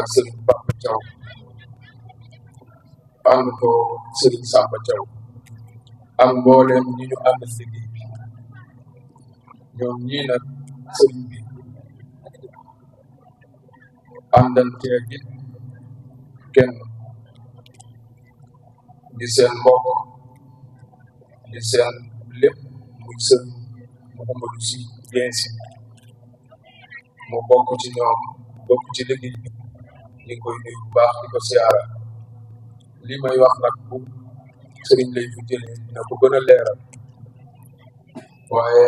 ak sëriñ Papa Thiaw ànd ko sëriñ Samba Thiaw ak mboolem ñi ñu ànd liggéey bi ñoom ñii nag sëriñ bi àndantee gi kenn di seen mbokk di seen lépp muy sëriñ Mouhamadou Sy bien si mu bokk ci ñoom bokk ci liggéey bi ñu ngi koy nuyu bu baax di ko siyaara li may wax nag bu sëriñ lay fi jëlee dina ko gën a leeral waaye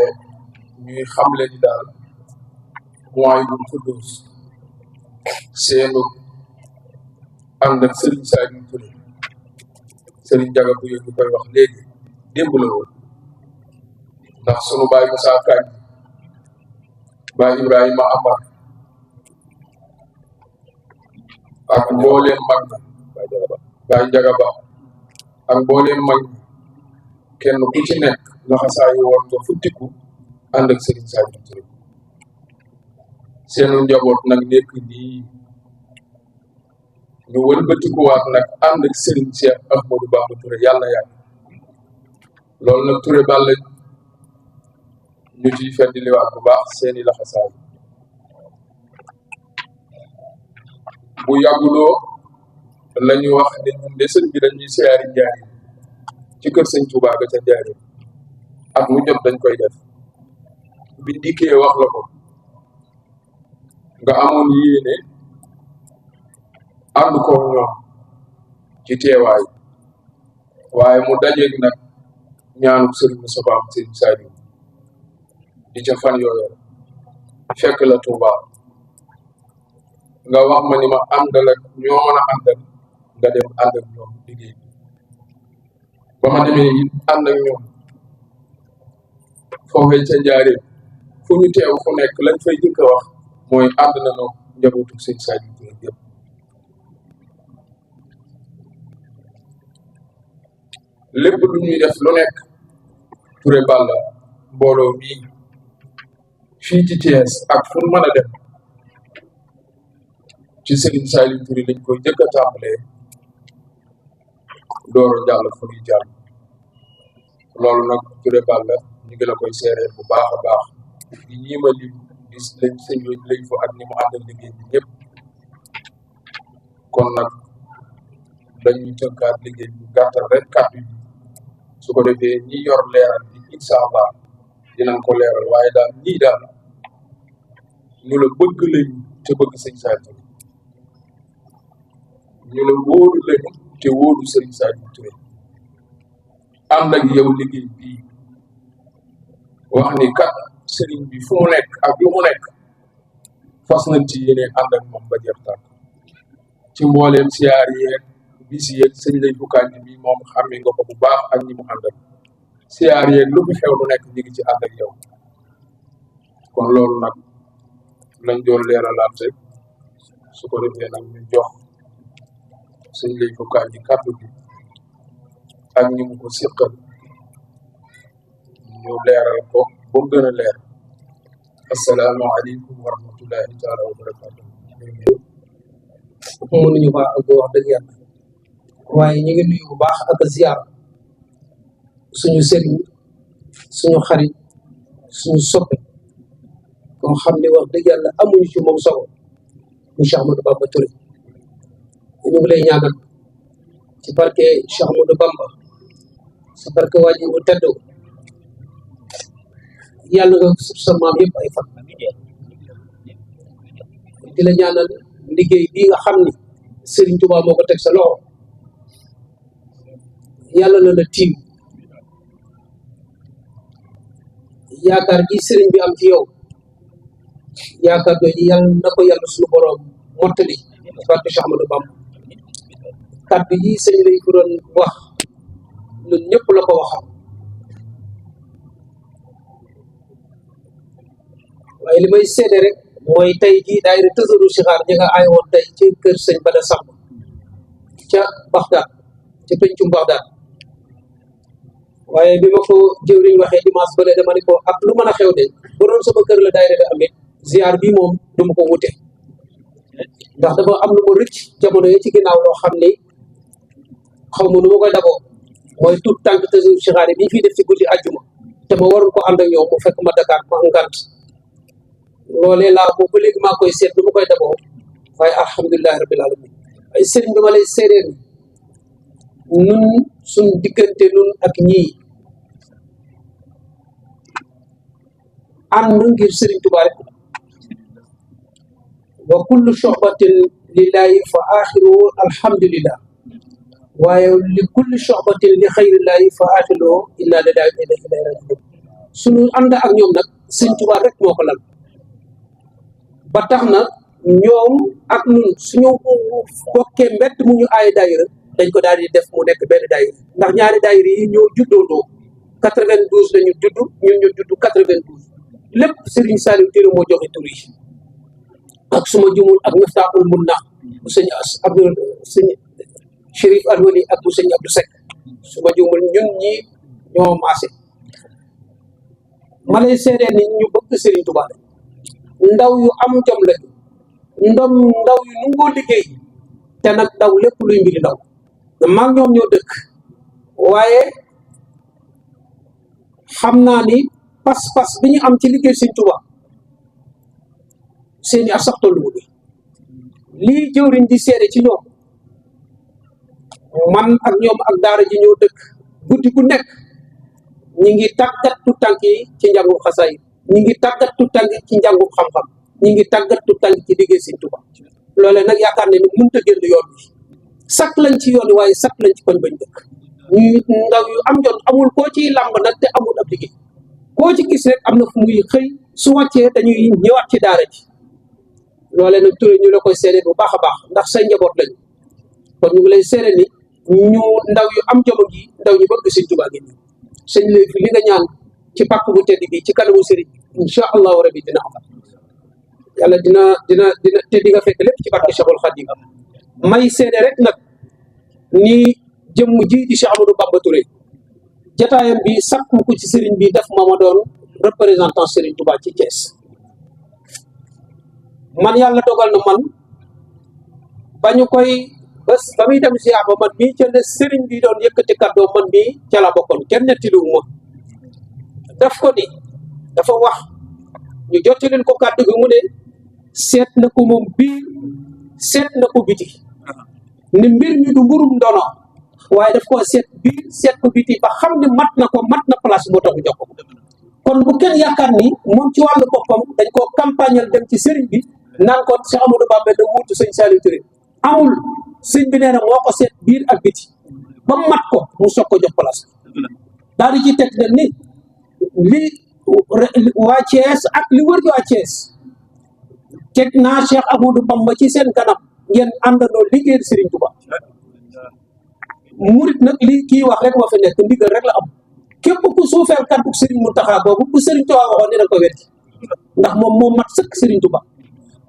ñuy xamle ni daal mooy bu Xuddoos seenu ànd ak sëriñ Saliou Touré sëriñ Jaga bu ñu koy wax léegi démb la woon ndax sunu baay Moussa Kañ baay Ibrahima Amar ak mbooleem mag na baay Njaga Ba ak mbooleem mag kenn ku ci nekk laxasaayu woon nga futtiku ànd ak Serigne Saliou Touré seenu njaboot nag nekk nii ñu wëlbatikuwaat nag ànd ak Serigne Cheikh Ahmadou Bamba Touré yàlla yàgg loolu nag Touré Balla ñu ciy feddliwaat bu baax seeni laxasaay bu yàgguloo la ñu wax ne ñun de sëñ bi dañuy siyaari njaari ci kër sëñ Touba ga ca njaari ak mu jot dañ koy def bi dikkee wax la ko nga amoon yéene ànd ko ñoom ci teewaay waaye mu dajeeg nag ñaanu sëriñ Moustapha am sëriñ Saliou di ca fan yooyu fekk la Touba nga wax ma ni ma àndal ak ñoo mën a àndal nga dem ànd ak ñoom liggéey ba ma demee it ànd ak ñoom foofee ca njaareem fu ñu teew fu nekk lañ fay jëkk a wax mooy ànd na noo njabootu sëñ Saliou Touré yëpp lépp lu ñuy def lu nekk Touré Balla mbooloo mii fii ci Thiès ak fu mën a dem ci Serigne Saliou Touré lañ koy njëkk a tàmbalee dooro jàll fu ñuy jàll loolu nag Touré Balla ñu ngi la koy seereel bu baax a baax di ñiima lim di lañ sëñ lañ fa ak ni mu àndal liggéey bi ñëpp kon nag dañuy tënkaat liggéey bu gàttal rek kàddu yi su ko defee ñi yor leeral bi incha allah dinañ ko leeral waaye daal ñii daal ñu la bëgg lañu te bëgg sëñ Saliou Touré ñu la wóolu lañu te wóolu sëriñ Saliou Touré ànd ak yow liggéey bii wax ni kat sëriñ bi fu mu nekk ak lu mu nekk fas nañ ci yéene ànd ak moom ba jeex tàkk ci mbooleem siyaar yeeg bis yeeg sëñ lay bukkaan bi moom xamee nga ko bu baax ak ñi mu àndal siyaar yeeg lu fi xew lu nekk ñu ngi ci ànd ak yow kon loolu nag lañ doon leeralaat rek su ko defee nag ñu jox sëñ lay bukkaan bi kàddu bi ak ñi mu ko siqal ñu leeral ko ba mu gën a leer asalaamaaleykum wa rahmatullahi taala wa barakatu mënuñu ko ak wax dëgg yàlla waaye ñu ngi nuyu bu baax ak ziar suñu sëriñ suñu xarit suñu soppe koo xam ne wax dëgg yàlla amuñu ci moom sogo mu Cheikh Ahmadou Bamba Touré ñu ngi lay ñaanal ci barke Cheikh Ahmadou Bamba ci barke waajur bu tedd yàlla nga sut sa maam yëpp ay fan di la ñaanal liggéey bii nga xam ni Serigne Touba moo ko teg sa loxo yàlla na la tiim yaakaar gi Serigne bi am ci yow yaakaar jooju yàlla na ko yàlla suñu borom mottali ci barke Cheikh Ahmadou Bamba kàddu yi sëñ lay ko doon wax ñun ñëpp la ko waxal waaye li may seede rek mooy tey jii daayira Tazawudu Sixaar ñi nga ay woon tey ci kër sëñ Bada Samb ca Baxdaad ca pencum Baxdaad waaye bi ma ko jëwriñ waxee dimanche bële dama ne ko ak lu mën a xew de bu doon sama kër la daayira bi amee ziar bi moom du ma ko wute ndax dafa am lu ma rëcc jamono yi ci ginnaaw loo xam ni xaw ma nu ma koy daboo mooy tout tànk te sixaari bi fii def ci guddi àjjuma te ma waroon ko ànd ak ñoom mu fekk ma Dakar ma am ngant loolee laa boobu ba léegi maa koy seet nu ma koy daboo waaye alhamdulilahi rabbil alamin ay sëriñ bi ma lay séeréer nun suñ diggante nun ak ñii ànd ngir sëriñ Tuubaa rek wa kullu shu'batin lillahi fa axiruhu alhamdulillah waaye li kulli shu'batin li xayrillahi fa axiruhu inna lillahi wa inna ilayhi rajiun suñu ànd ak ñoom nag sëriñ Tuubaa rek moo ko lal ba tax na ñoom ak ñun suñu bokkee mbett mu ñu ay daayira dañ ko daal di def mu nekk benn daayira ndax ñaari daayira yi ñoo juddoondoo 92 la ñu judd ñun ñu judd 92 lépp Serigne Saliou Touré moo joxe tur yi ak suma jumul ak Miftahul Munna bu sëñ Abdou sëñ Chérif Alwali ak bu sëñ Abdou Seck suma jumul ñun ñi ñoo maase ma lay seedee ni ñu bëgg Serigne Touba ndaw yu am jom la ndaw yu nu ngoo liggéey te nag ndaw lépp luy mbiri ndaw maag ñoom ñoo dëkk waaye xam naa ni pas-pas bi ñu am ci liggéey Sëñ Tuubaa seeni ak sax tollu bi lii jëwriñ di seede ci ñoom man ak ñoom ak daara ji ñoo dëkk guddi gu nekk ñi ngi tàggat tu tànk yi ci njàngum xasaay ñi ngi tàggat tu tànk ci njàngum xam-xam ñi ngi tàggat tu tànk ci liggéey Sëñ Tuubaa loolee nag yaakaar ne ni mënut a génn yoon bi sakk lañ ci yoon waaye sakk lañ ci koñ bañ dëkk ñuy ndaw yu am jot amul koo ciy làmb nag te amul ab liggéey koo ci gis rek am na fu muy xëy su wàccee dañuy ñëwaat ci daara ji loolee nag Touré ñu la koy seede bu baax a baax ndax say njaboot lañu kon ñu ngi lay seede ni ñu ndaw yu am jom gi ndaw ñu bëgg Sëñ Tuubaa gi sëñ lay fi li nga ñaan ci pàkk bu tedd bi ci kanamu sëriñ insha allahu rabbi dina am yàlla dina te di nga fekk lépp ci barke Cheikhul Khadim may seede rek nag ni jëmm ji di Cheikh Amadou Bamba Touré jataayam bi sakku ko ci sëriñ bi def ma doon représentant Serigne Touba ci Thiès man yàlla dogal na man ba ñu koy ba muy dem si ba man mii ca la sëriñ bi doon yëkkati kàddoo man mii ca la bokkoon kenn nettaliwu ma daf ko ni dafa wax ñu jottalin ko kàddu gi mu ne seet na ko moom biir seet na ko biti ni mbir mi du mburum ndono waaye daf ko seet biir seet ko biti ba xam ne mat na place moo tax mu jox ko kon bu kenn yaakaar ni moom ci wàllu boppam dañ koo campagnal dem ci sëriñ bi naan ko Cheikh Amadou Bamba da wuutu sëñ Saliou Touré amul sëñ bi nee na moo ko seet biir ak biti ba mat ko mu soog ko jox place daal di ci teg ne ni li waa Thiès ak li wër waa Thiès teg naa Cheikh Amadou Bamba ci seen kanam ngeen àndandoo liggéeyal Serigne Touba murit nag li kii wax rek moo fi nekk ndigal rek la am képp ku suufeel kaddu Serigne Mountakha boobu bu Serigne Touba waxoon dina ko wér ndax moom moo mat sëkk Serigne Touba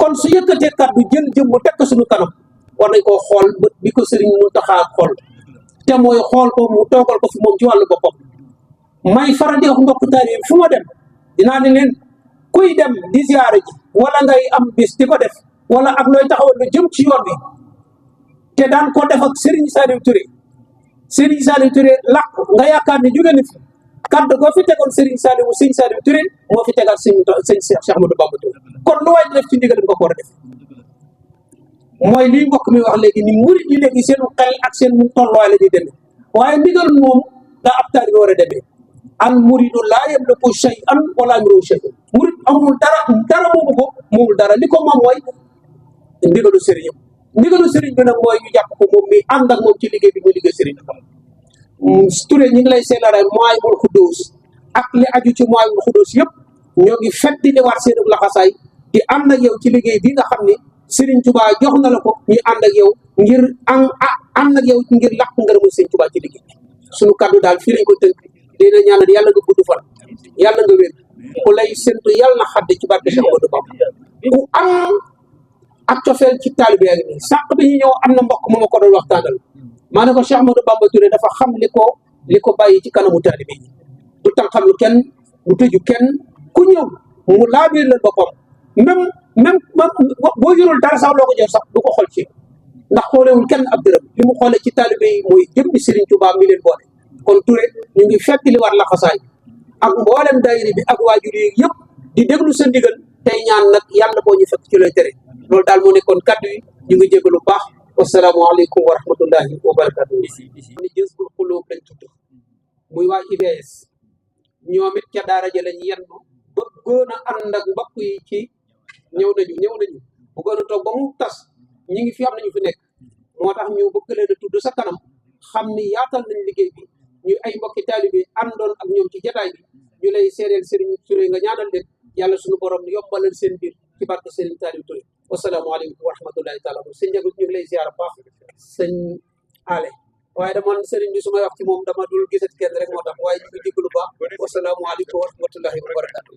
kon su yëkkatee kaddu jël jëm mu tekk suñu kanam war nañ koo xool bët bi ko Serigne Mountakha xool te mooy xool ko mu toogal ko fi moom ci wàllu boppam may faral di wax mbokk taalibe fu ma dem dinaa ne leen kuy dem di ziyaare ji wala ngay am bis di ko def wala ak looy taxawal lu jëm ci yoon bi te daan ko def ak Serigne Saliou Touré Serigne Saliou Touré làq nga yaakaar ne jóge na fi kaddu goo fi tegoon Serigne Saliou Touré moo fi tegaat sëñ Cheikh Ahmadou Bamba Touré kon lu waay di def ci ndigal nga ko war a def mooy lii mbokk mi wax léegi ni murid yi léegi seen xel ak seen tolluwaay la ñuy demee waaye ndigal moom daa ab taalibe war a demee al muridu laa yamliku shay'an wala yamliku shay'an murid amul dara moomul dara li ko moom mooy ndigalu sëriñam ndigalu sëriñ bi nag mooy ñu jàpp ko moom mi ànd ak moom ci liggéey bi muy liggéey sëriñ Touré ñu ngi lay seelare Mawahibou Khoudoss ak li aju ci Mawahibou Khoudoss yëpp ñoo ngi fetti li war seen laxasaay di ànd ak yow ci liggéey bi nga xam ne Serigne Touba jox na la ko ñu ànd ak yow ngir ànd ak yow ngir làq ngërëmu Serigne Touba ci liggéey suñu kaddu daal fii lañ ko tënk dina ñaanal yàlla nga gudd fan yàlla nga wér ku lay séntu yàlla na xadd ci barke Cheikh Ahmadou Bamba ku am ak cofeel ci taalibe ak nii sànq bi ñu ñëw am na mbokk mu ma ko doon waxtaanal maa ne ko Cheikh Ahmadou Bamba Touré dafa xam li ko bàyyi ci kanamu taalibe yi du tànqam lu kenn du tëju kenn ku ñëw mu laabir leen boppam même même boo yorul dara sax loo ko jox sax du ko xool ci ndax xoolewul kenn ab dërëm li mu xoolee ci taalibe yi mooy jëmmi Serigne Touba mi leen boole. kon Touré ñu ngi fekk li war laxasaay ak mboolem daayira bi ak waajur yi yëpp di déglu sa ndigal tey ñaan nag yàlla boo ñu fekk ci looy tere loolu daal moo nekkoon kaddu yi ñu ngi jégalu baax wasalaamaaleykum wa rahmatullahi wa barakatu. ni Jazbul Xuloob lañ tudd muy waa IBS ñoom it ca daara ja lañ yenn bëggoon a ànd ak mbokk yi ci ñëw nañu bëggoon a toog ba mu tas ñi ngi fi am nañu fi nekk moo tax ñu bëgg leen a tudd sa kanam xam ni yaatal nañ liggéey bi ñu ay mbokki taalibe àndoon ak ñoom ci jataay bi ñu lay seereel Serigne Touré nga ñaanal leen yàlla suñu borom yombalal seen biir ci barke Serigne Saliou Touré wasalaamaaleykum wa rahmatullahi taala sëñ Njagut ñu ngi lay ziar baax sëñ ale waaye dama Serigne bi su may wax ci moom dama dul gisat kenn rek moo tax waaye ñu ngi jéggalu baax wasalaamaaleykum wa rahmatullahi wa barakatu